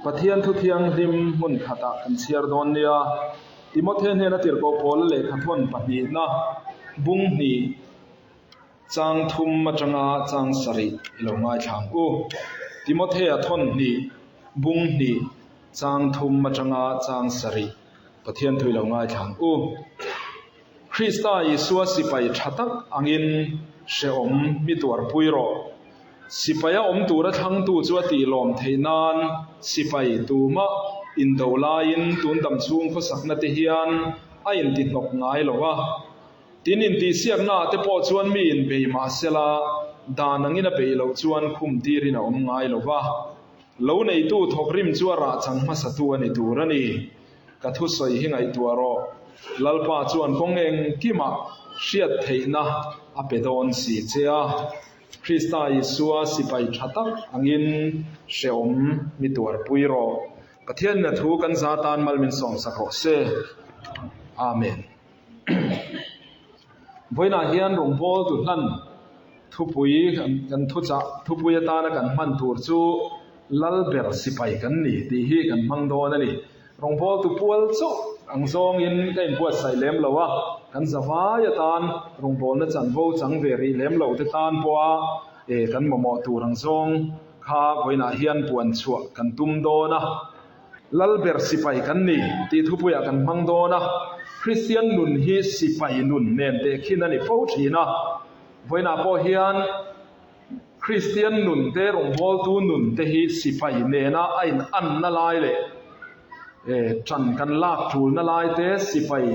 Pathian thu thianghlim hmun khatah kan chhiar dawn nia. Timothe hnena tirhkoh Paula lehkhathawn pahnihna bung hnih chang thum atanga chang sarih i lo ngaithla ang u. Timothea thawn hnih bung hnih chang thum atanga chang sarih Pathian thu i lo ngaithla ang u. Krista Isua sipai tha tak angin hrehawm mi tuarpui rawh. Sipaia awm tura thlangtu chu a tihlawm theih nan sipai tumah indo laiin tun dam chhung khawsakna te hian a intihnawk ngai lo a. Tin, intihsiaknaah te pawh chuan mi inbei mah sela, dan angin a beih loh chuan khum tirin a awm ngai lo va. Lo neitu thawkrim chu a rah chang hmasatu a ni tur a ni. Ka thusawi hi ngaihtuah rawh. Lalpa chuan kawng engkimah hriat theihna a pe dawn si che a. Krista Isua sipai tha tak angin hrehawm mi tuarpui rawh. Pathianna thu kan za tan mal min sawmsak rawh se. Amen. Vawiinah hian rawngbâwl tu hlan thupui kan thuchah thupui atana kan hman tur chu Lalber sipai kan ni tih hi kan hmang dawn a ni. Rawngbâwl tu pual chauh ang zawngin ka inbuatsaih lem lo a, kan zavai atan rawngbâwlna chanvo chang ve rih lem lo te tan pawha kan mamawh tur ang zawng kha vawiinah hian puan chhuah kan tum dawn a. Lalber sipai kan ni tih thupuiah kan hmang dawn a, Kristian nun hi sipai nun nen tehkhin a ni fo thin a. Vawiinah pawh hian Kristian nun te, rawngbawltu nun te hi sipai nena a inanna lai leh ṭan kan lak ṭulna lai te, sipai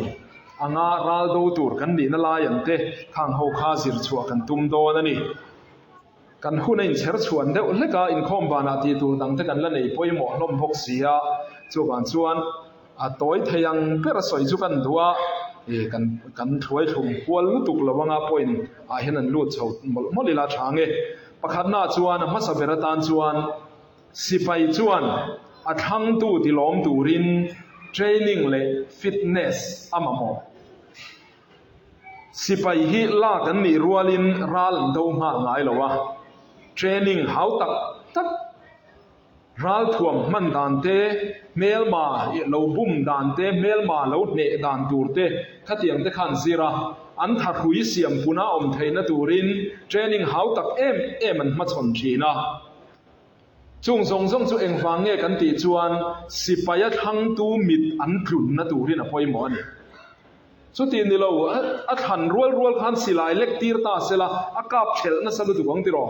anga ral do tur kan nihna lai ang te khang ho kha zir chhuah kan tum dawn a ni. Kan hun a inchher chhuan deuh hlek a, inkhawm banah tih tur dang te kan la nei pawimawh hlawm bawk si a, chuvang chuan a tawi thei ang ber a sawi chu kan duh a, e kan kan thuai thlum kual lutuk lo anga point ah hian an lut chho mawlh mawlh ila tha nge. Pakhatna chuan a hmasa ber atan chuan sipai chuan a thlangtu tilawm turin training leh fitness a mamawh. Sipai hi lak an nih rualin ral an do nghal ngai lo a, training hau tak tak, ral thuam hman dan te, hmelma lo bum dan te, hmelma lo hneh dan tur te khatiang te khan zir a, an thahrui siam puna awm theihna turin training hau tak em em an hmachhawn thin a. Chung zawng zawng chu engvang nge kan tih chuan sipaia thlangtu mit an tlunna turin a pawimawh a ni. Chuti ni lo, a thlan rual rual khan silai lek tir ta sela a kap thelh nasa lutuk ang tiraw?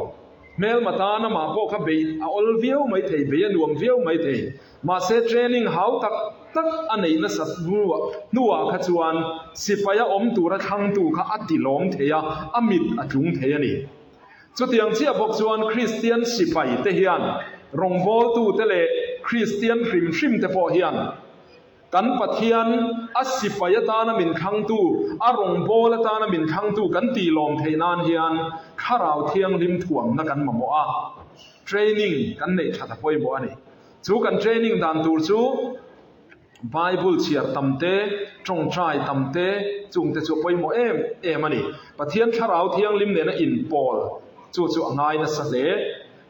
Hmelma tan amah pawh kha beih a awl viau mai thei, beih a nuam viau mai thei. Mahse training hau tak tak a neih nasat hnuah kha chuan sipaia awm tura thlangtu kha a tilawm thei a, a mit a tlung thei a ni. Chutiang chiah bawk chuan Kristian sipai te hian rawngbawltute leh Kristian hrim hrim te pawh hian kan Pathian a sipai atana min thlangtu, a rawngbâwl atana min thlangtu kan tihlawm theih nan hian Thlarau Thianghlim thuamna kan mamawh a, training kan neih that a pawimawh a ni. Chu kan training dan tur chu. Bible chhiar tam te, tawngtai tam te, chungte chu a pawimawh em em a ni. Pathian Thlarau Thianghlim nena inpawl chu chu a ngai nasa hle.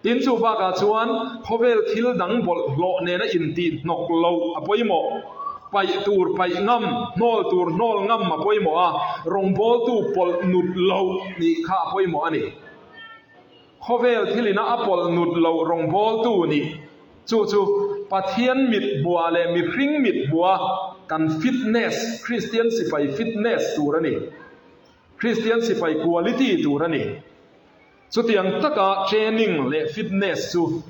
Tin, chu bakah chuan khawvel thil dang bawlhhlawh nena intihhnawk loh a pawimawh. Paih tur paih ngam, hnawl tur hnawl ngam a pawimawh a, rawngbawltu pawlh nut loh nih kha a pawimawh a ni. Khawvel thilina a pawlh nut loh rawngbawltu nih chu chu Pathian mit hmuah leh mihring mit hmuah kan fitness, Kristian sipai fitness tur a ni. Kristian sipai quality tur a ni. Chutiang taka training leh fitness chu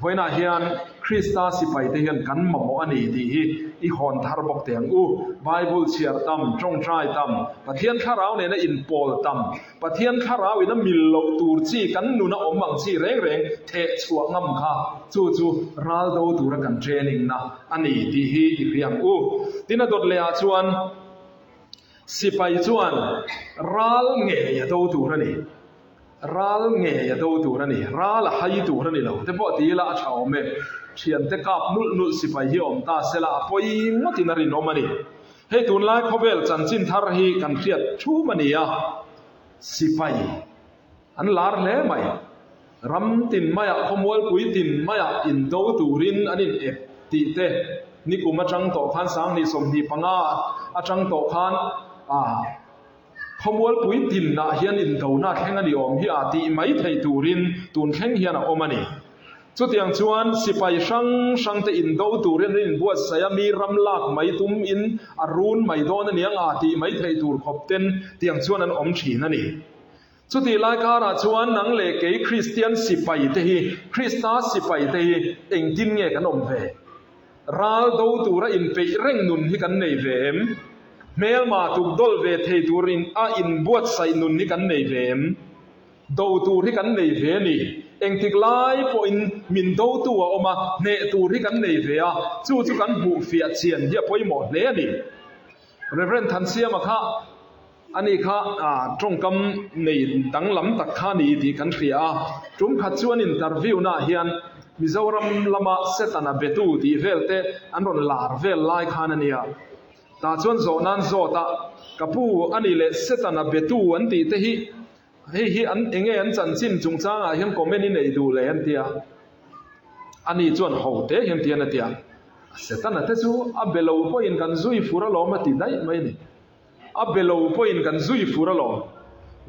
Vawiinah hian Krista sipaite hian kan mamawh a ni tih hi i hawn thar bawk teh ang u. Bible chhiar tam, tawngtai tam, Pathian thlarau nena inpawl tam, Pathian thlarau in a mil loh tur chi kan nuna awm ang chi reng reng theh chhuah ngam kha chu chu ral do tura kan training na a ni tih hi i hria ang u. Tin a dawt leh ah chuan sipai chuan ral ngei a do tur a ni. Ral ngei a do tur a ni, ral a hai tur a ni lo te pawh ti ila a tha awm e. Thiante kap nulh nulh sipai hi awm ta sela a pawi ngawtin a rinawm a ni. Hei tunlai khawvel chanchin thar hi kan hriat thum a ni a, sipai an lar hle mai. Ram tin maiah, khawmualpui tin maiah indo turin an in ep tih te, nikum atang tawh khan 2025 atang tawh khan a khawmualpui tinah hian indona thleng a ni awm hi a tih mai thei turin tun thleng hian a awm a ni. Chutiang chuan sipai hrang hrang te indo turin an inbuatsaih a, mi ram lak mai tum in a run mai dawn a niang a tih mai thei tur khawp ten tiang chuan an awm thin a ni. Chutih lai karah chuan nang leh kei Kristian sipai te hi, Krista sipai te hi engtin nge kan awm ve? Ral do tura inpeih reng nun hi kan nei ve em? Hmelma tukdawlh ve thei tur in a inbuatsaih nun hi kan nei ve em? Do tur hi kan nei ve a ni. Engtik lai pawhin min dotu a awm a, hneh tur hi kan nei ve a, chu chu kan hmuh fiah chian hi a pawimawh hle a ni. Rev. Thansiama kha Ani kha tawngkam nei danglam tak kha ni tih kan hria a, tum khat chuan interview naah hian Mizoram lama Setana betu tih vel te an rawn lar vel lai khan a nia. Tah chuan zawh nan zawt a, ka pu ani leh Setana betu an tih te hi hei hi an enge an chanchin chungchangah hian comment i nei duh leh an tia. Ani chuan ho te hian tian a tia, Setana te chu a be lo pawhin kan zui fur alawm a ti daih mai a ni. A be lo pawhin kan zui fur alawm.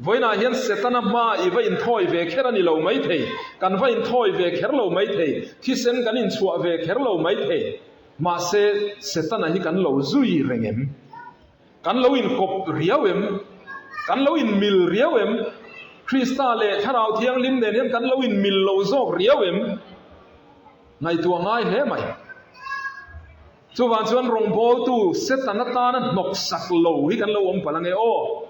Vawiinah hian Setana hma i va inthawi ve kher a ni lo maithei, kan va inthawi ve kher lo maithei, thisen kan inchhuah ve kher lo maithei. Mahse, Setana hi kan lo zui reng em? Kan lo inkawp riau em? Kan lo inmil riau em? Krista leh Thlarau Thianghlim nen hian kan lo inmil lo zawk riau em? Ngaihtuah ngai hle mai. Chuvang chuan rawngbawltu Setana tana hnawk sak lo hi kan lo awm palh ange aw.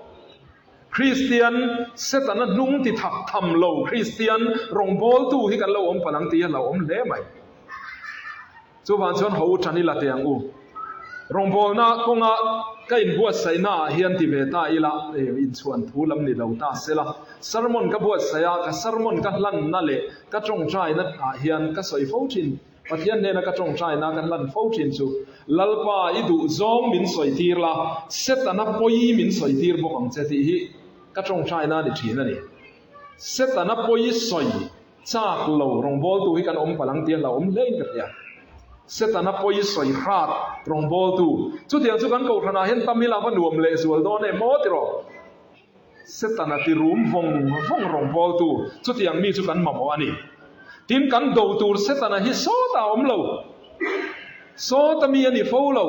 Kristian Setana hnung ti thak tham lo Kristian rawngbawltu hi kan lo awm palh ang tih a hlauhawm hle mai. Chuvang chuan ho u tan ila teh ang u. Rawngbawlna kawnga ka inbuatsaihna ah hian ti ve ta ila, inchhuan thu lam ni lo ta sela. Sermon ka buatsaih a, ka sermon ka hlanna leh ka tawngtaina ah hian ka sawi fo thin. Pathian hnena ka tawngtaina kan lan fo thin chu, Lalpa i duh zawng min sawi tir la, Setana pawi min sawi tir bawk ang che tih hi ka tawngtaina a ni thin a ni. Setana pawi sawi chak lo rawngbawltu hi kan awm palh ang tih a hlauhawm hle in ka hria. Setana pawi sawi hrat rawngbawltu chutiang chu kan kohhranah hian tam ila va nuam leh zual dawn em aw tiraw? Setana ti rum vawng vawng rawngbawltu chutiang mi chu kan mamawh a ni. Tin, kan do tur Setana hi sawtah a awm lo. Sawta mi a ni fo lo.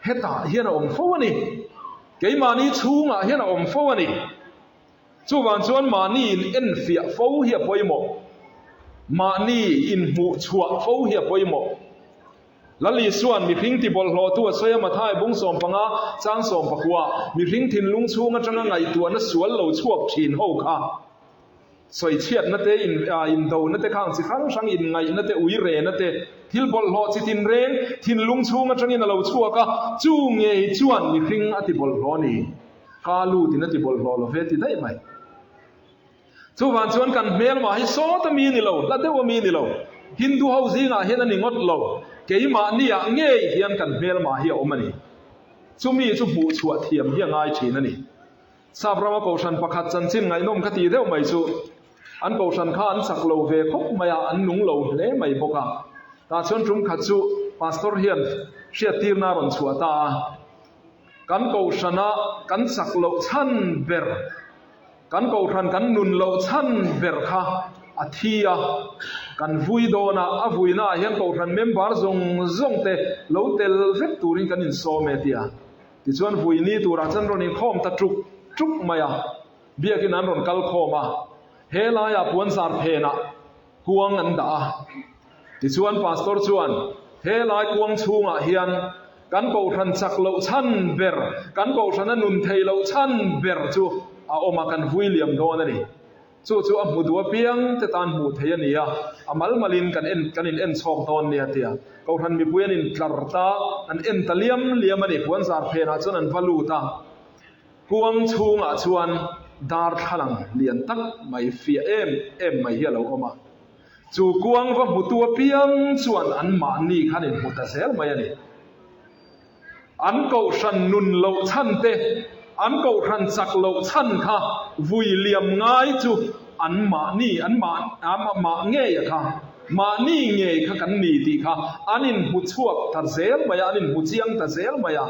Hetah hian a awm fo a ni. Keimahni chhungah hian a awm fo a ni. Chuvang chuan mahni in enfiah fo hi a pawimawh. Mahni inhmuh chhuah fo hi a pawimawh. Lal Isua'n mihring tibawlhhlawhtu a sawi a, Mathai bung 15, chang 19, mihring thinlung chhung atanga ngaihtuahna sual lo chhuak thin ho kha sawichhiatna te, indona te, khang chi hrang hrang inngaihna te, uirena te, thil bawlhhlawh chi tinreng thinlung chhung atangin a lo chhuak a, chu ngei chuan mihring a tibawlhhlawh a ni. Ka lutin a tibawlhhlawh lo ve ti daih mai. Chuvang chuan kan hmelmah hi sawt a mi ni lo, hla deuh a mi ni lo. Hindu ho zingah hian a ni ngawt lo, keimahniah ngei hian kan hmelmah hi a awm a ni. Chumi chu hmuh chhuah thiam hi a ngai thin a ni. Sap rama kohhran pakhat chanchin ngaihnawm ka tih deuh mai chu, an kohhran kha an chak lo ve khawp mai a, an nung lo hle mai bawk a. Tah chuan tum khat chu Pastor hian hriattirna a rawn chhuah ta a, kan kohhrana kan chak loh chhan ber, Kan kohhran kan nun loh chhan ber kha a thi a, kan vui dawn a, a vuinaah hian kohhran member zawng zawng te lo tel vek turin kan insawm e tia. Tichuan vui ni turah chuan rawn inkhawm ta tuk tuk mai a, biakin an rawn kal khawm a, he laiah puanzar phenah kuang an dah a. Tichuan Pastor chuan, He lai kuang chhungah hian kan kohhran chak loh chhan ber, kan kohhrana nun thei loh chhan ber chu a awm a, kan vui liam dawn a ni. Chu chu a hmu duh apiang te tan hmuh theih a ni a, a mal malin kan en kan in en chhawk dawn nia tia. Kohhran mipui an intlar ta, an en ta liam liam a ni. Puanzar phenah chuan an va lut a. Kuang chhungah chuan darthlalang lian tak mai fiah em em mai hi a lo awm a. Chu kuang va hmutu apiang chuan anmahni khan inhmu ta zel mai a ni. An kohhran nun loh chhan te, an kohhran chak loh chhan kha vui liam ngai chu an mahni, an mah, mah ngei a kha, mahni ngei kha kan ni tih kha an inhmu chhuak ta zel mai a, an inhmu chiang ta zel mai a.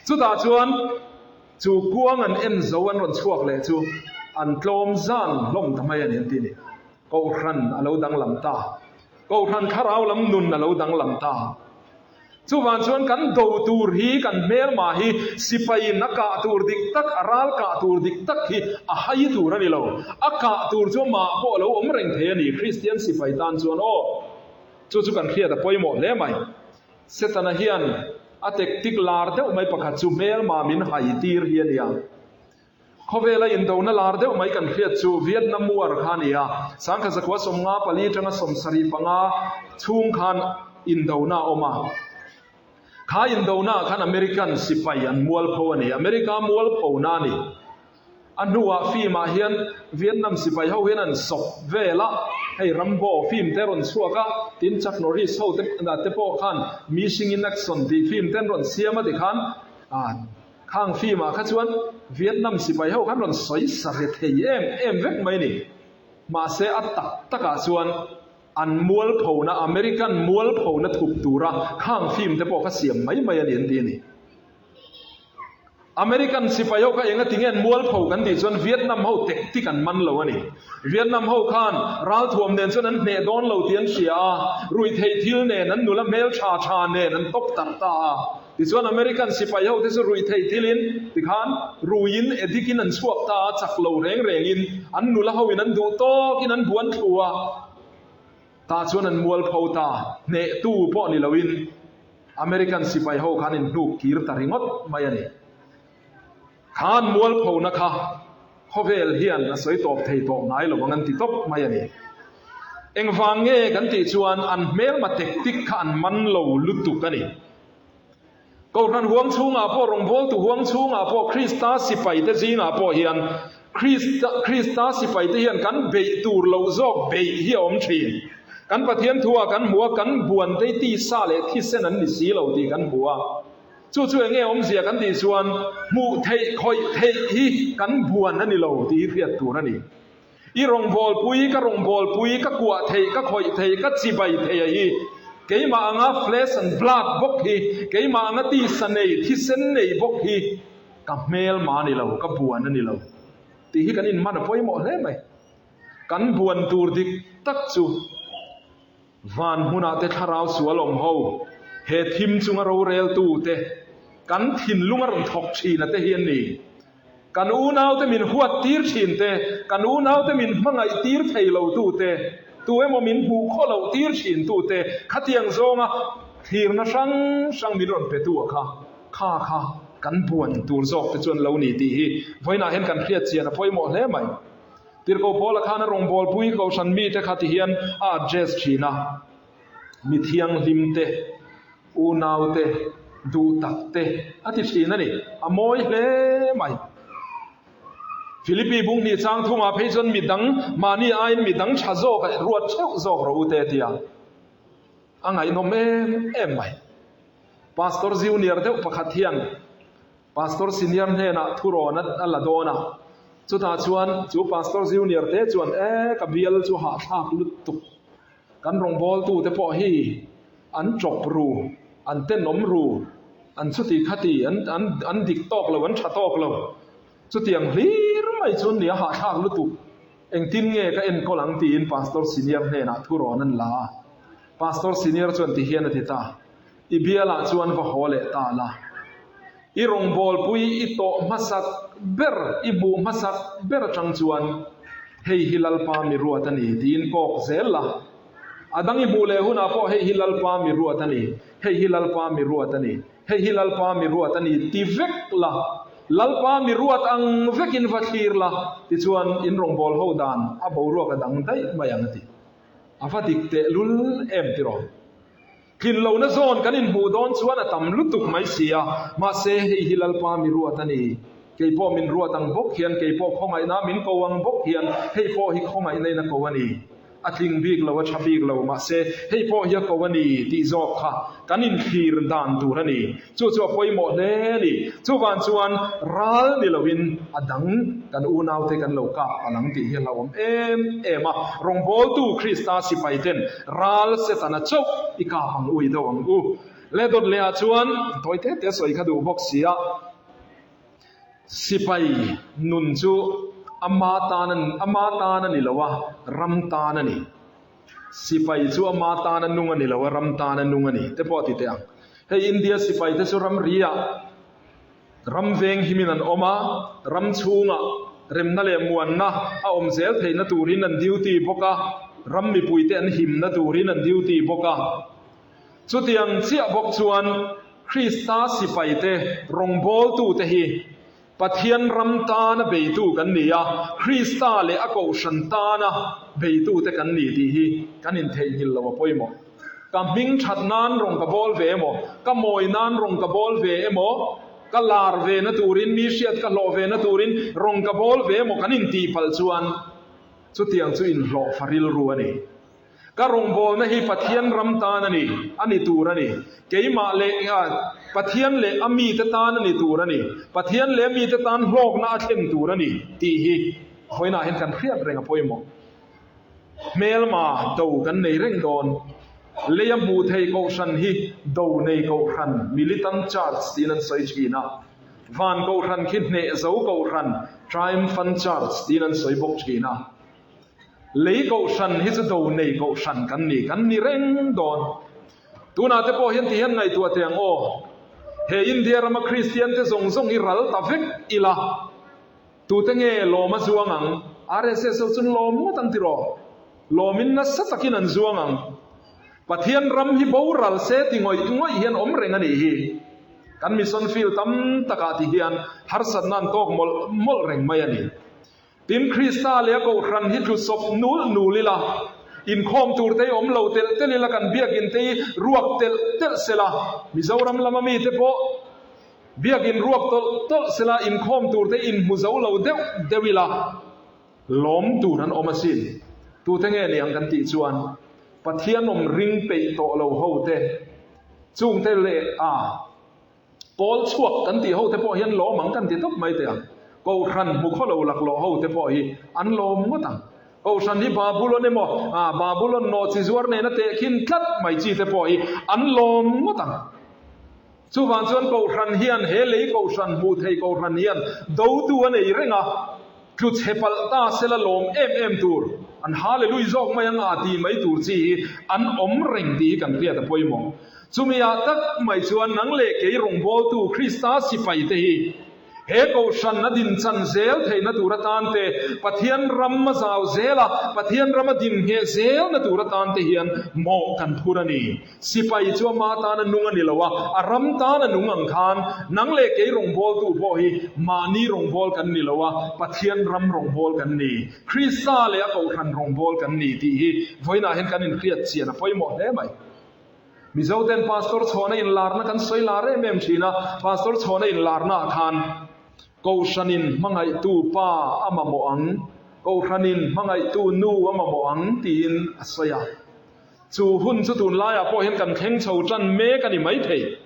Chutah chuan chu kuang an en zo an rawn chhuak leh chu an tlawm zan hlawm ta mai a ni an ti a ni. Kohhran a lo danglam ta. Kohhran thlarau lam nun a lo danglam ta. Chuvang chuan kan do tur hi, kan hmelma hi sipaiin a kah tur dik tak, a ral kah tur dik tak hi a hai tur a ni lo. A kah tur chu amah pawh a lo awm reng thei a ni, Kristian sipai tan chuan aw. Chu chu kan hriat a pawimawh hle mai. Setana hian a tactic lar deuh mai pakhat chu hmelma min hai tir hi a nia. Khawvela indona lar deuh mai kan hriat chu Vietnam War kha a ni a, sangkhat zakua 54 atanga 75 chhung khan indona a awm a. Kha indona ah khan American sipai an mualpho a ni, America mualphona a ni. A hnuah film ah hian Vietnam sipai ho hian an sawp vel a, hei Rambo film te a rawn chhuak a, tin Chuck Norris ho te te pawh khan Missing in Action tih film te an rawn siam a tikhan Khang film ah kha chuan Vietnam sipai ho khan rawn sawi sa ve thei em em vek mai a ni. Mahse a tak tak ah chuan an mualphona, American mualphona thup tura khang film te pawh kha siam mai mai a ni an ti a ni. American sipai ho kha enga tinge an mualpho kan tih chuan Vietnam ho tactic an man lo a ni. Vietnam ho khan ralthuam nen chuan an hneh dawn lo tih an hria a, ruihtheih thil nen an nula hmel tha tha nen an tawp tarh ta a. Tichuan American sipai ho te chu ruih theih thilin tikhan ruiin edikin an chhuak ta a, chak lo reng rengin an nula hoin an duh tawkin an buan thlu a, tah chuan an mualpho ta, hnehtu pawh ni loin American sipai ho khan in hnuk kir ta ringawt mai a ni. Khan mualphona kha khawvel hian a sawi tawp thei tawh ngai lo ang an ti tawp mai a ni. Engvang nge kan tih chuan an hmelma tactic kha an man lo lutuk a ni. Kohhran huang chhungah pawh, rawngbawltu huang chhungah pawh, Krista sipaite zingah pawh hian Krista Krista sipaite hian kan beih tur loh zawk beih hi a awm thin. Kan Pathian thuah kan hmu a, kan buante tisa leh thisen an ni si lo tih kan hmu a. Chu chu enge awmzia kan tih chuan hmuh theih khawih theih hi kan buan a ni lo tih hi hriat tur a ni. I rawngbawlpui, ka rawngbawlpui, ka kuah theih, ka khawih theih, ka chibai theih a hi keimah anga flesh and blood bawk hi, keimah anga tisa nei, thisen nei bawk hi ka hmelma a ni lo, ka buan a ni lo tih hi kan inhman a pawimawh hle mai. Kan buan tur dik tak chu. Van hmunah te thlarau sual awm ho, he thim chunga roreltu te, kan thinlung a rawn thawk thin a te hi an ni. Kan unau te min huat tir thin te, kan unau te min hmangaih tir thei lo tu te, tu emaw min hmuh khaw loh tir thin tu te, khatiang zawnga thlirna hrang hrang min rawn pe tu a kha, kha kha kan buan tur zawk te chu an lo ni tih hi vawiinah hian kan hriat chian a pawimawh hle mai. Tirhkoh Paula khan a rawngbawlpui kohhran mite kha ti hian a address thin a, Mi thianghlim te, unau te, duh tak te a ti thin a ni. A mawi hle mai. Philippi bung hnih chang thumah phei chuan mi dang mahni aiin mi dang tha zawk a ruat theuh zawk rawh u te a ti a. A ngaihnawm em em mai. Pastor junior deuh pakhat hian Pastor senior hnenah thurawn a la dawn a, chutah chuan chu Pastor junior te chuan e ka bial chu hahthlak lutuk, kan rawngbawltute pawh hi an chawp ru, an tenawm ru, an chuti khati, an an an dik tawk lo, an tha tawk lo, chutiang hlir mai chu an ni a hahthlak lutuk, engtin nge ka enkawl ang tiin Pastor senior hnenah thurawn an la a, Pastor senior chuan tihian a ti ta. I bialah chuan va haw leh ta la. I rawngbawlpui i tawh hmasak ber, i hmuh hmasak ber atang chuan hei hi Lalpa mi ruat a ni tiin kawk zel la. A dang i hmuh leh hunah pawh hei hi Lalpa mi ruat a ni, hei hi Lalpa mi ruat a ni, hei hi Lalpa mi ruat a ni ti vek la. Lalpa mi ruat ang vekin va thlir la, tichuan in rawngbâwl ho dan a boruak a dang daih mai ang a ti. A va dik tehlul em tiraw? Tlin lohna zawn kan inhmuh dawn chuan a tam lutuk mai si a, mahse hei hi Lalpa mi ruat a ni. Kei pawh min ruat ang bawk hian, kei pawh khawngaihna min ko ang bawk hian hei pawh hi khawngaihna in a ko a ni. A tling bik lo, a tha bik lo, mahse hei pawh hi a ko a ni tih zawk kha kan inthlir dan tur a ni. Chu chu a pawimawh hle a ni. Chuvang chuan ral ni loin a dang kan unaute kan lo kap palh ang tih hi a hlauhawm em em a. Rawngbawltu Krista sipaiten ral Setana chauh i kap ang u, i do ang u. Leh dawt lehah chuan tawi te te sawi kha duh bawk si a. Sipai nun chu ama tan ama tan a ni lo a, ram tan a ni. Sipai chu ama tan a nung a ni lo a, ram tan a nung a ni te pawh a ti teh ang. Hei India sipai te chu ramriah ram veng himin an awm a, ram chhungah remna leh muanna a awm zel theihna turin an duty bawk a, ram mipuite an himna turin an duty bawk a. Chutiang chiah bawk chuan Krista sipaite rawngbawltute hi Pathian ram tana beitu kan ni a, Krista leh a kohhran tana beitute kan ni tih hi kan intheihnghilh lo a pawimawh. Ka hming that nan rawng ka bawl ve emaw, ka mawi nan rawng ka bawl ve emaw, ka lar ve na turin, mi hriat ka hlawh ve na turin rawng ka bawl ve emaw kan intihpalh chuan chutiang chu inhlawh fa rilru a ni. Ka rawngbawlna hi Pathian ram tan a ni, a ni tur a ni. Keimah leh Pathian leh a mite tan a ni tur a ni. Pathian leh a mite tan hlawkna a thlen tur a ni tih hi vawiinah hian kan hriat reng a pawimawh. Hmelma do kan nei reng dawn. Leia hmuh theih kohhran hi do nei kohhran, militant church, tiin an sawi thin a. Van kohhran khi hneh zo kohhran, triumphant church, tiin an sawi bawk thin a. Lei kohhran hi chu do nei kohhran kan ni, kan ni reng dawn. Tunah te pawh hian ti hian ngaihtuah teh ang aw. He India rama Kristian te zawng zawng hi ral ta vek ila, tute nge lawm a zuang ang? RSS ho chu lawm ngawt ang tiraw? Lawmin nasa takin an zuang ang. Pathian ram hi boral se ti ngawih ngawih hian awm reng a nih hi. Kan mission field tam takah ti hian harsatna an tawk mawlh mawlh reng mai a ni. Tin, Krista leh a kohhran hi tlu sawp nul nul ila, inkhawm tur te hi awm lo telh telh ila, kan biakinn te hi ruak telh telh sela, Mizoram lama mite pawh biakinn ruak tawlh tawlh sela, inkhawm tur te hi inhmu zo lo deuh deuh ila, lawm tur an awm asin. Tute nge ni ang kan tih chuan, Pathian awm ring peih tawh lo ho te, chungte leh a. Pawl chhuak kan tih ho te pawh hian lawm ang kan ti tawp mai teh ang. Kohhran hmu khaw lo laklawh ho te pawh hi an lawm ngawt ang. Kohhran hi Babulon emaw, ah Babulon nawh chi zuar nena tehkhin tlat mai chi te pawh hi an lawm ngawt ang. Chuvang chuan Kohhran hian he lei Kohhran hmuh thei Kohhran hian dotu a nei reng a, tlu chhe palh ta sela lawm em em tur, an Hallelui zawk mai ang a ti mai tur chi hi an awm reng tih hi kan hriat a pawimawh. Chumiah tak mai chuan nang leh kei rawngbawltu Krista sipaite hi he kohhran a din chan zel theihna tur atan te, Pathian ram a zau zel a, Pathian ram a din ngheh zelna tur atan te hian mawh kan phur a ni. Sipai chu ama tan a nung a ni lo a, a ram tan a nung ang khan nang leh kei rawngbawltu pawh hi mahni rawngbâwl kan ni lo a, Pathian ram rawngbâwl kan ni. Krista leh a kohhran rawngbâwl kan ni tih hi vawiinah hian kan inhriat chian a pawimawh hle mai. Mizoten Pastor chhawna inlarna kan sawi lar em em thin a, Pastor chhawna inlarnaah khan Kohhranin hmangaihtu pa a mamawh ang, Kohhranin hmangaihtu nu a mamawh ang tiin a sawi a. Chu hun chu tunlaiah pawh hian kan thleng chho tan mek a ni maithei.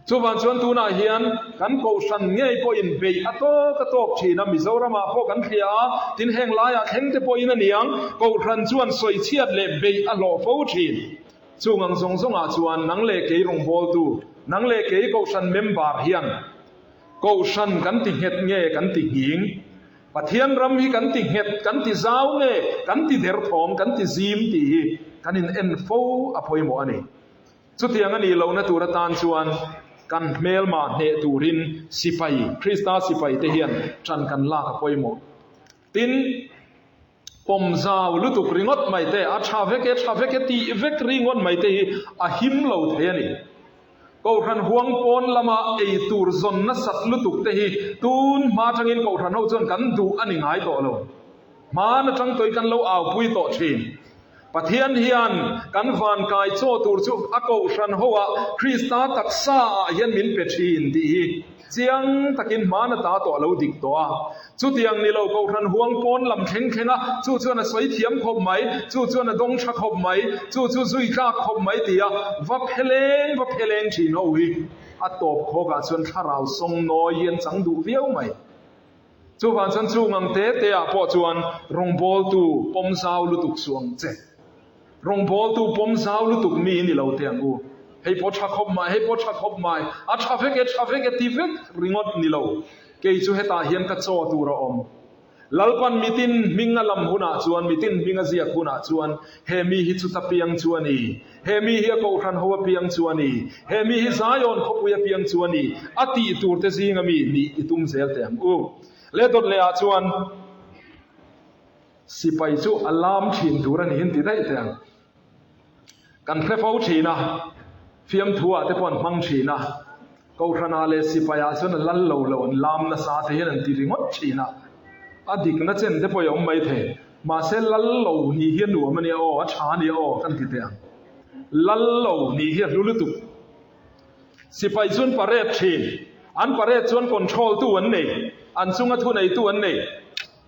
Chuvang chuan tunah hian kan kohhran ngei pawhin beih a tawk a tawk thin a, Mizoramah pawh kan thliah a, tin heng laiah thleng te pawhin a ni ang, kohhran chuan sawichhiat leh beih a hlawh fo thin. Chung ang zawng zawngah chuan nang leh kei rawngbawltu, nang leh kei kohhran member hian kohhran kan ti nghet nge kan ti nghing? Pathian ram hi kan ti nghet, kan ti zau nge kan ti derthawm, kan ti zim tih hi kan in en fo a pawimawh a ni. Chutiang a nih lohna tur atan chuan kan hmelma hneh turin sipai, Krista sipaite hian ṭan kan lak a pawimawh. Tin, pawm zau lutuk ringawt mai te, a ṭha vek e, ṭha vek e tih vek ringawt mai te hi a him lo thei a ni. Kohhran huang pawn lama ei tur zawn nasat lutuk te hi tun hma aṭangin kohhran ho chuan kan duh a ni ngai tawh lo. Hmaan aṭang tawih kan lo aupui tawh ṭhin. Pathian hian kan vankai chaw tur chu a kohhran ho ah Krista taksa ah hian min pe thin tih hi. Chiang takin hmana ta tawh a lo dik tawh a. Chutiang ni lo Kohhran huang pawn lam thleng thleng a, chu chuan a sawi thiam khawp mai, chu chuan a dawng tha khawp mai, chu chu zui tlak khawp mai tia va pheleng va pheleng thin ho hi a tawp khawkah chuan thlarau sawng nawi hi an chang duh viau mai. Chuvang chuan chung ang te te ah pawh chuan rawngbawltu pawm zau lutuk suh ang che. Rawngbawltu pawm zau lutuk mi i ni lo teh ang u. Hei pawh tha khawp mai, hei pawh tha khawp mai, a tha vek e, tha vek e ti vek ringawt ni lo. Kei chu hetah hian ka chaw tur a awm. Lalpan mitin hming a lam hunah chuan, mitin hming a ziak hunah chuan, he mi hi chuta piang chu a ni, he mi hi a kohhran ho a piang chu a ni, he mi hi Zion khawpui a piang chu a ni, a tih tur te zinga mi nih i tum zel teh ang u. Leh dawt lehah chuan sipai chu a lam thin tur a niin ti daih teh ang. Kan hre fo thin a, fiamthu-ah te pawh an hmang thin a, Kohhranah leh sipaiah chuan a lal lo lo an lam nasa te hian an ti ringawt thin a, a dikna chen te pawh i awm mai thei. Mahse lal lo nih hi a nuam a nia aw, a tha a nia aw kan ti teh ang. Lal lo nih hi a hlu lutuk. Sipai chuan parade thin, an parade chuan control tu an nei, an chunga thuneitu an nei.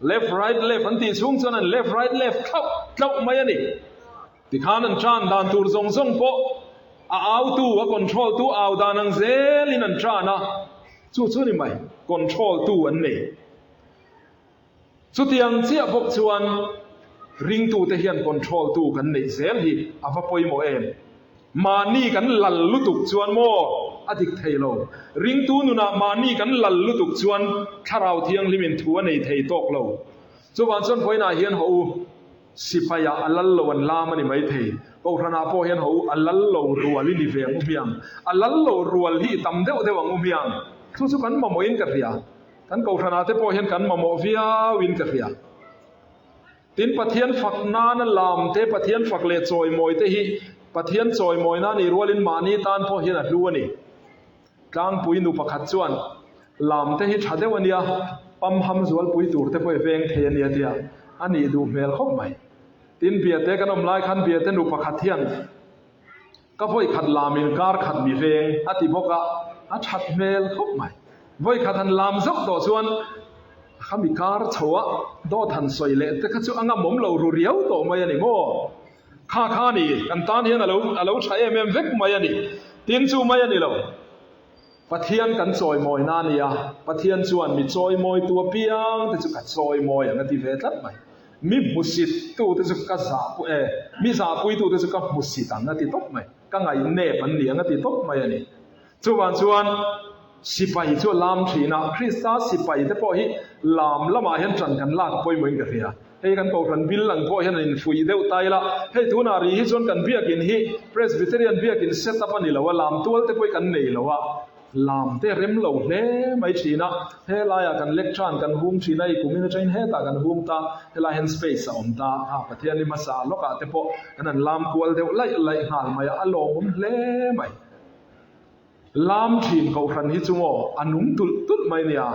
Left right left an tih chhung chuan an left right left thlauh tlauh mai a ni. Tikhan an tan dan tur zawng zawng pawh a autu, a control tu au dan ang zelin an tan a, chu chu ni mai, control tu an nei. Chutiang chiah bawk chuan ringtute hian control tu kan neih zel hi a va pawimawh em? Mahni kan lal lutuk chuan maw a dik thei lo. Ringtu nunah mahni kan lal lutuk chuan Thlarau Thianghlimin thu a nei thei tawk lo. Chuvang chuan vawiinah hian haw u, Sipaiah a lal lo an lam a ni maithei. Kohhranah pawh hian haw u, a lal lo rual i ni ve ang u hmiang. A lal lo rual hi i tam deuh deuh ang u hmiang. Chu chu kan mamawhin ka hria. Kan kohhranah te pawh hian kan mamawh viauin ka hria. Tin, Pathian fak nana lam te, Pathian fak leh chawimawi te hi Pathian chawimawina a nih rualin mahni tan pawh hian a hlu a ni. Tlangpui nu pakhat chuan, Lam te hi tha deuh a nia, pamham zualpui tur te pawh i veng thei a nia tia a nih duh hmel khawp mai. Tin, Biate kan awm lai khan Biate nu pakhat hian ka vawi khat lamin kar khat mi veng a ti bawk a, a that hmel khawp mai. Vawi khat han lam zauh tawh chuan khami kar chho a dawt han sawi leh te kha chu a ngamawm lo ru riau tawh mai a ni maw? Kha kha a ni, kan tan hian a lo a lo tha em em vek mai a ni. Tin chu mai a ni lo. Pathian kan chawimawina a ni a, Pathian chuan mi chawimawitu apiang te chu ka chawimawi ang a ti ve tlat mai. Mi hmusit tu te chu ka zah pui e, mi zahpui tu te chu ka hmusit ang a ti tawp mai. Ka ngaihnep an ni ang a ti tawp mai a ni. Chuvang chuan sipai chu a lam thin a, Krista sipai te pawh hi lam lamah hian ṭan kan lak pawimawhin ka hria. Hei kan Kohhran bil ang pawh hian an infuih deuh ta ila, hei tunah ri hi chuan kan biakin hi Presbyterian biakin set up a ni lo a, lam tual te pawh hi kan nei lo a, lam te rem lo hle mai thin a, helaiah kan lectern kan hung thin a, i kumin atangin hetah kan hung ta, helai hian space a awm ta a, Pathian i hmasa lawkah te pawh kan han lam kual deuh laih laih nghal mai a, a lawmawm hle mai. Lam thin Kohhran hi chu maw a nung tulh tulh mai nia,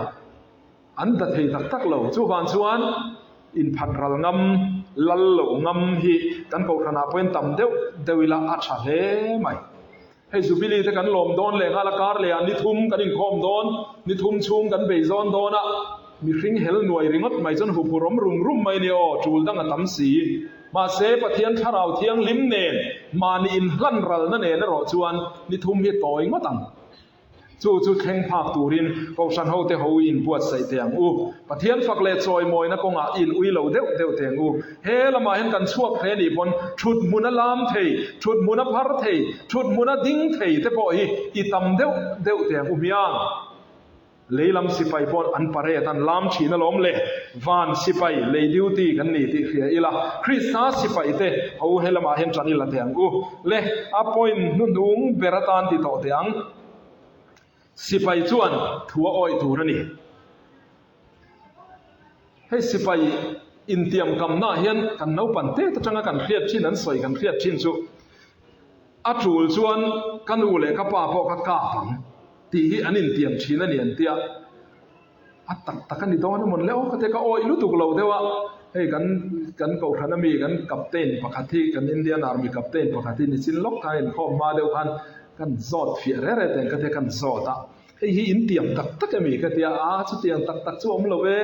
an da thei tak tak lo. Chuvang chuan inphat ral ngam, lal loh ngam hi kan Kohhranah pawhin tam deuh deuh ila a tha hle mai. Hei Jubilee te kan lawm dawn leh nghal a, kar lehah ni thum kan inkhawm dawn, ni thum chhung kan bei zawn dawn a, mihring hel nuai ringawt mai chuan huphurhawm rum rum mai nia aw, tul dang a tam si. Mahse, Pathian Thlarau Thianghlim nen mahni inhlan ralna nen erawh chuan ni thum hi tawi ngawt ang. Chu chu thleng phak turin Kohhran hote ho i inbuatsaih teh ang u. Pathian fak leh chawimawina kawngah i inui lo deuh deuh teh ang u. He lamah hian kan chhuak hle nih pawn thut hmun a lam thei, thut hmun a phar thei, thut hmun a ding thei te pawh hi i tam deuh deuh teh ang u hmiang. Lei lam sipai pawh an parade an lam thin alawm le, van sipai lei duty kan ni tih hria ila, Krista sipai te ho he lamah hian tan ila teh ang u le, a point hnuhnung ber atan ti tawh teh ang. Sipai chuan thu a awih tur a ni. Hei sipai intiamkamnaah hian kan naupan tet atanga kan hriat thin an sawi kan hriat thin chu a tul chuan ka nu leh ka pa pawh ka kap ang tih hi an intiam thin a ni an tia. A tak tak a ni dawn emawn le aw ka tia ka awih lutuk lo deuh a, hei kan kan kohhran ami kan captain pakhat hi kan Indian Army captain pakhat hi nichin lawk khan inkhawm hma deuh khan kan zawt fiah reh reh teng ka tia kan zawt a. Hei hi in tiam tak tak emi ka tia, a chutiang tak tak chu awm lo e,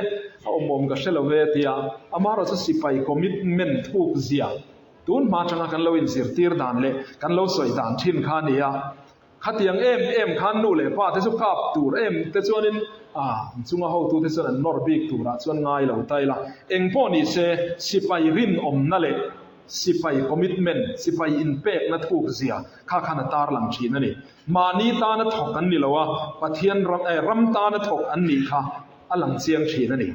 a awm awm ka hre lo ve tia, amaherawh chu sipai commitment thuk zia tun hma atanga kan lo inzirtir dan leh kan lo sawi dan thin kha a ni a. Khatiang em em khan nu leh pa te chu kap tur em te chuanin a an chunga hotute chuan an nawr bik turah chuan ngai lo ta ila. Eng pawh ni se sipai rinawmna leh sipai commitment, sipai inpekna thuk zia kha khan a tarlang thin a ni. Mahni tana thawk an ni lo a, Pathian ram eh ram tana thawk an nih kha a lang chiang thin a ni.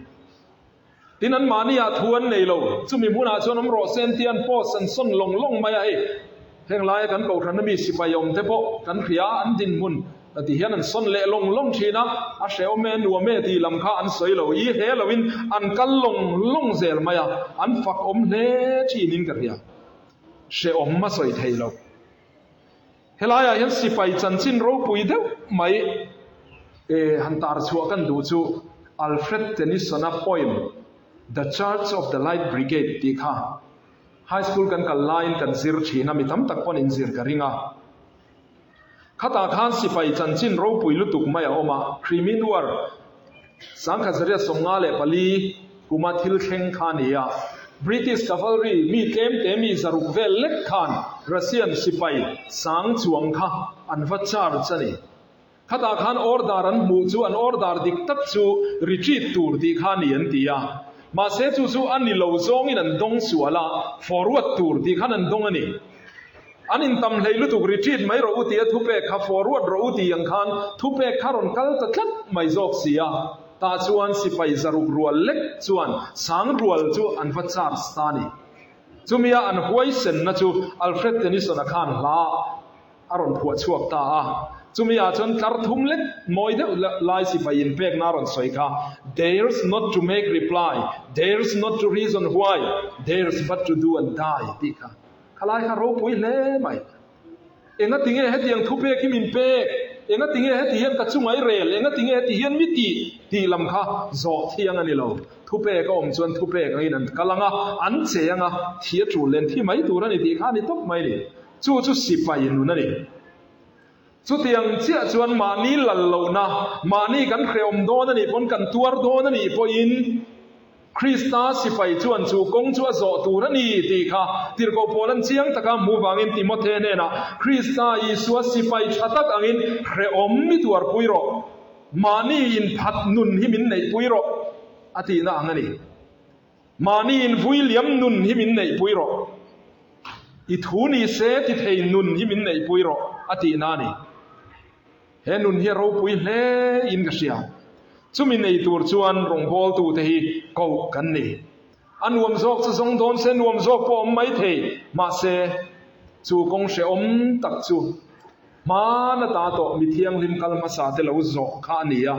Tin an mahniah thu an nei lo, chumi hmunah chuan awm rawh se an tia an post an sawn lawng lawng mai a hei. Heng laia kan kohhranna mi sipai awm te pawh kan hria a, an dinhmun ti hian an sawn leh lawng lawng thin a, a hrehawm e nuam e tih lam kha an sawi lo, i hle loin an kal lawng lawng zel mai a, an fak awm hle thinin ka hria. Hrehawm a sawi thei lo. Helaiah hian sipai chanchin ropui deuh mai han tar chhuah kan duh chu Alfred Tennyson-a poem The Charge of the Light Brigade tih kha high school kan kal laiin kan zir thin a, mi tam tak pawn inzir ka ring a. Khatah khan sipai chanchin ropui lutuk mai a awm a, Crimean War 1954 kuma thil thleng kha a ni a. British Cavalry mi tlemte mi zaruk vel lek khan Russian sipai sang chuang kha an va charge a ni. Khatah khan order an hmuh chu an order dik tak chu retreat tur tih kha a ni an ti a. Mahse chu chu a ni lo zawngin an dawng sual a, forward tur tih khan an dawng a ni. An intam hlei lutuk retreat mai rawh u tia thupek kha forward rawh u tih ang khan thupek kha rawn kal ta tlat mai zawk si a, tah chuan sipai zaruk rual lek chuan sang rual chu an va charge ta a ni. Chumia an huaisenna chu Alfred Tennyson-a khan hla a rawn phuah chhuak ta a. Chumi ah chuan tlar thum lek mawi deuh lai sipai inpekna a rawn sawi kha, Theirs not to make reply, theirs not to reason why, theirs but to do and die tih kha. Khalai kha ropui hle mai. Enga tinge hetiang thupek hi min pek? Enga tinge heti hian ka chunga i rel? Enga tinge heti hian mi tih? Tih lam kha zawh thiang a ni lo. Thupek a awm chuan thupek angin an kal ang a, an che ang a, thi a tul len thi mai tur a ni tih kha a ni tawp mai ni. Chu chu sipai nun a ni. Chutiang chiah chuan mahni lal lohna, mahni kan hrehawm dawn a nih pawn kan tuar dawn a nih pawhin Krista sipai chuan chu kawng chu a zawh tur a ni tih kha Tirhkoh Paula'n chiang taka hmuh vangin Timothe hnenah Krista Isua sipai tha tak angin hrehawm i tuarpui rawh, mahni inphat nun hi min neihpui rawh a tihna ang a ni. Mahni invui liam nun hi min neihpui rawh. I thu ni se ti thei nun hi min neihpui rawh a tihna a ni. He nun hi a ropui hle in ka hria. Chumi nei tur chuan rawngbawltute hi koh kan ni. A nuam zawk chu zawng dawn se nuam zawk pawh awm mai thei. Mahse, chu kawng hrehawm tak chu hmana ta tawh mi thianghlim kal hmasa te lo zawh kha a ni a.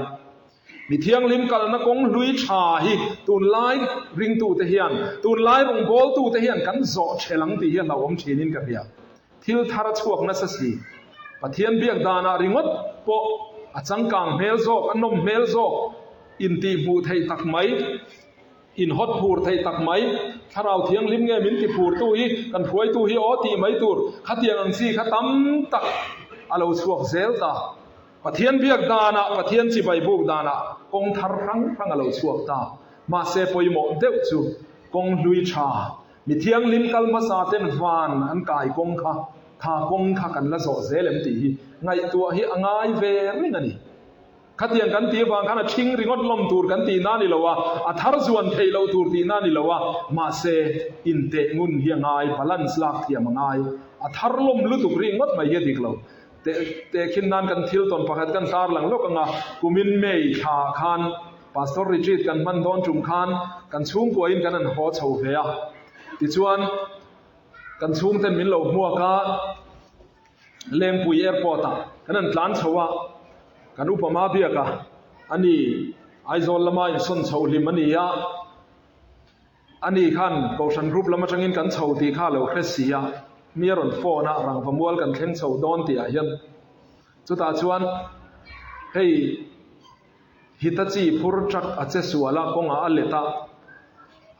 Mi thianghlim kalna kawng hlui tha hi tunlai ringtute hian, tunlai rawngbawltute hian kan zawh ṭhel ang tih hi a hlauhawm ṭhinin ka hria. Thil thar a chhuak nasa si. Pathian biak danah ringawt pawh a changkang hmel zawk, a nawm hmel zawk, intihhmuh theih tak mai, inhawt phur theih tak mai, Thlarau Thianghlim nge min tiphurtu hi, kan hruaitu hi aw tih mai tur khatiang ang chi kha tam tak a lo chhuak zel ta. Pathian biak danah, Pathian chibai buk danah kawng thar hrang hrang a lo chhuak ta. Mahse pawimawh deuh chu kawng hlui tha, mi thianghlim kal hmasa ten van an kai kawng kha, kha kawng kha kan la zawh zel em tih hi ngaihtuah hi a ngai ve reng a ni. Khatiang kan tih avang khan a ṭhing ringawt lawm tur kan tihna a ni lo a, a thar zuan theih loh tur tihna a ni lo a, mahse inteh ngun hi a ngai, balance lak thiam a ngai. A thar lawm lutuk ringawt mai hi a dik lo. Tehkhin nan kan thil tawn pakhat kan tar lang lawk ang a, kumin May thla khan Pastor Retreat kan hman dawn tum khan kan chhungkuain kan han haw chho ve a, tichuan kan chhungten min lo hmuak a, Lengpui Airport ah kan han tlan chho a, kan upa ma biak a, ani Aizawl lama insawn chho hlim a ni a. Ani khan Kohhran group lam atangin kan chho tih kha a lo hre si a, mi a rawn phone a, rangva mual kan thleng chho dawn tih ah hian chutah chuan hei Hitachi phur truck a che sual a, kawngah a let a,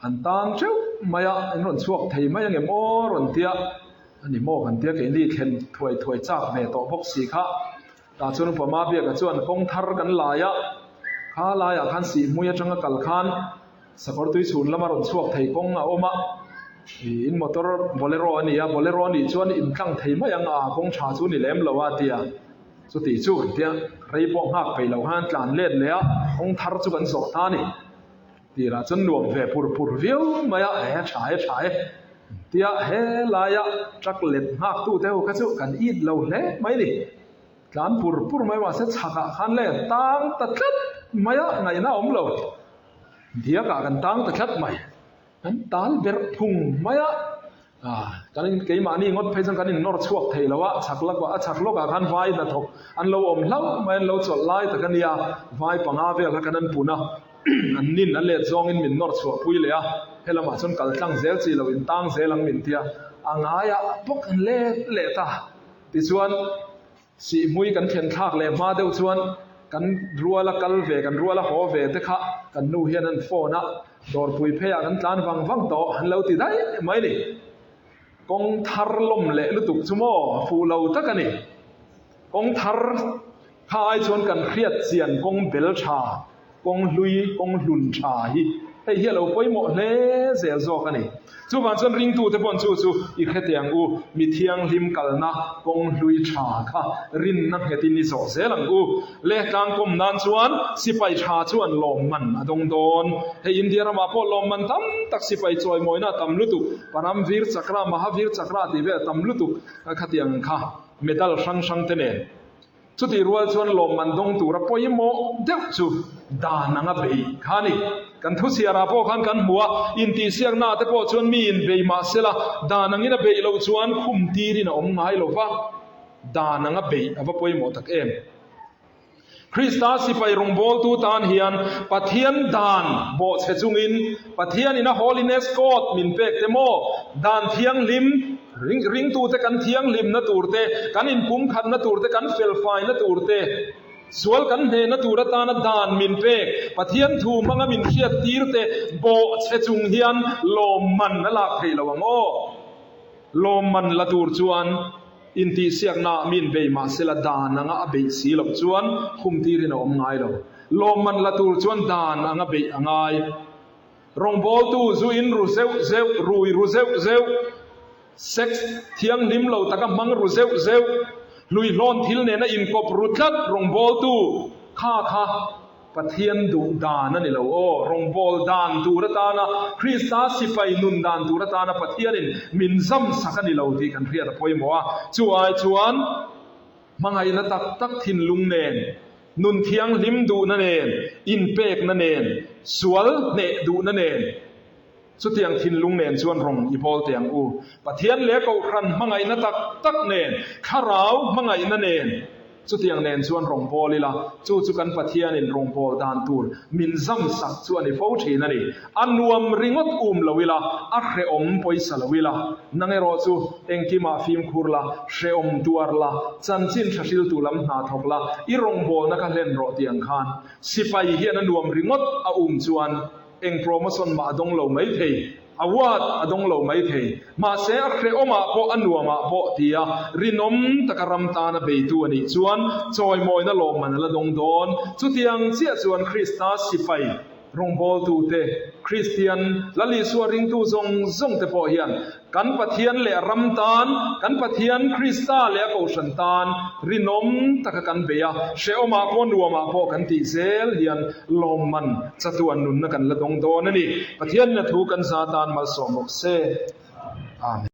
an tang teuh mai a, in rawn chhuak thei mai angem aw rawn tia, ani maw kan tia keini thlen thuai thuai chak ve tawh bawk si kha. Tah chuan Upa Mabiaka chuan kawng thar kan lai a, kha laiah khan Sihhmui atanga kal khan Sakawr tui chhun lama rawn chhuak thei kawng a awm a, in motor Bolero a ni a, Bolero a nih chuan in tlang thei mai ang a, kawng tha chu ni lem lo a tia. Chuti chu kan tia, rei pawh nghak peih lo khan tlan let leh a, kawng thar chu kan zawh ta a ni. Tirah chuan nuam ve pur pur viau mai a, he tha e tha e tia he laia truck let nghak tute ho kha chu kan it lo hle mai ni. Tlan pur pur mai mahse chhakah khan le tang ta tlat mai a, ngaihna a awm lo. Diakah kan tang ta tlat mai. Kan tal ber phung mai a, kan in keimahni ngawt phei chuan kan in nawr chhuak thei lo a, chhak lawkah a chhak lawkah khan vai hnathawk an lo awm hlauh mai, an lo chawlh lai tak a nia, vai panga vel kha kan an pun a, an nin a let zawngin min nawr chhuah pui leh a, helamah chuan kal tlang zel chi lo in tang zel ang min tia, a ngaiah bawk an let leh ta. Tichuan. Sihhmui kan thlen thlak leh hma deuh chuan kan ruala kal ve, kan ruala haw ve te kha kan nu hian an phone a, dawrpui pheiah kan tlan vang vang tawh an lo ti daih mai ni. Kawng thar lawm leh lutuk chu maw fuh lo tak a ni. Kawng thar kha ai chuan kan hriat chian kawng bel tha, kawng hlui, kawng hlun tha hi hei hi a lo pawimawh hle zel zawk a ni. Chuvang chuan ringtute paw'n chu chu i hre teh ang u, mi thianghlim kalna kawng hlui tha kha rinna nghetin i zawh zel ang u. Lehtlang kawm nan chuan sipai tha chuan lawmman a dawng dawn. Hei India ramah pawh lawmman tam tak sipai chawimawina a tam lutuk, Paramvir Chakra, Mahavir Chakra tih vel a tam lutuk khatiang kha medal hrang hrang te nen. Chutih rual chuan lawmman dawng tura pawimawh deuh chu dan anga bei kha a ni. Kan thuchhiarah pawh khan kan hmu a, intihsiaknaah te pawh chuan mi inbei mah sela, dan angin a beih loh chuan khum tirin a awm ngai lo va, dan anga beih a va pawimawh tak em. Krista sipai rawngbawltu tan hian Pathian dan bawhchhe chungin Pathianin a Holiness Code min pek te maw, dan thianghlim, Ringtute kan thianghlimna tur te, kan inpumkhatna tur te, kan felfaina tur te, sual kan hnehna tur atana dan min pek, Pathian thu hmanga min hriat tir te bawhchhe chung hian lawmman a lak theih lo ang aw. Lawmman la tur chuan intihsiaknaah min bei mahsela dan anga a beih si loh chuan khum tirin a awm ngai lo. Lawmman la tur chuan dan anga beih a ngai. Rawngbawltu zu in ru zeuh zeuh, rui ru zeuh zeuh, sex thianghlim lo taka hmang ru zeuh zeuh, hluihlawn thil nena inkawp ru tlat rawngbawltu kha kha Pathian duh dan a ni lo aw. Rawngbâwl dan tur atana Krista sipai nun dan tur atana Pathianin min zam sak a ni lo tih kan hriat a pawimawh a. Chu ai chuan hmangaihna tak tak thinlung nen, Nun thianghlim duhna nen, inpekna nen, sual hneh duhna nen, chutiang thinlung nen chuan rawng i bawl teh ang u. Pathian leh Kohhran hmangaihna tak tak nen, Thlarau hmangaihna nen, chutiang nen chuan rawng bawl ila, chu chu kan Pathianin rawngbâwl dan tur min zam sak chu a ni fo thin a ni. A nuam ringawt um lo ila, a hrehawm pawisa lo ila. Nang erawh chu engkimah fimkhur la, hrehawm tuar la, chanchin tha hriltu lam hna thawk la, i rawngbawlna kha hlen rawh tih ang khan sipai hian a nuam ringawt a um chuan eng promotion mah a dawng lo mai thei, award a dawng lo mai thei. Mahse a hrehawmah pawh a nuamah pawh tia rinawm taka ram tana beitu a nih chuan chawimawina lawmman a la dawng dawn. Chutiang chiah chuan Krista sipai Rawngbawltute, Kristian, Lal Isua ringtu zawng zawngte pawh hian kan Pathian leh a ram tan, kan Pathian Krista leh a Kohhran tan rinawm taka kan bei a, hrehawmah pawh nuamah pawh kan tih zel hian lawmman chatuan nunna kan la dawng dawn a ni. Pathianin a thu kan za tan malsawm rawh se. Amen.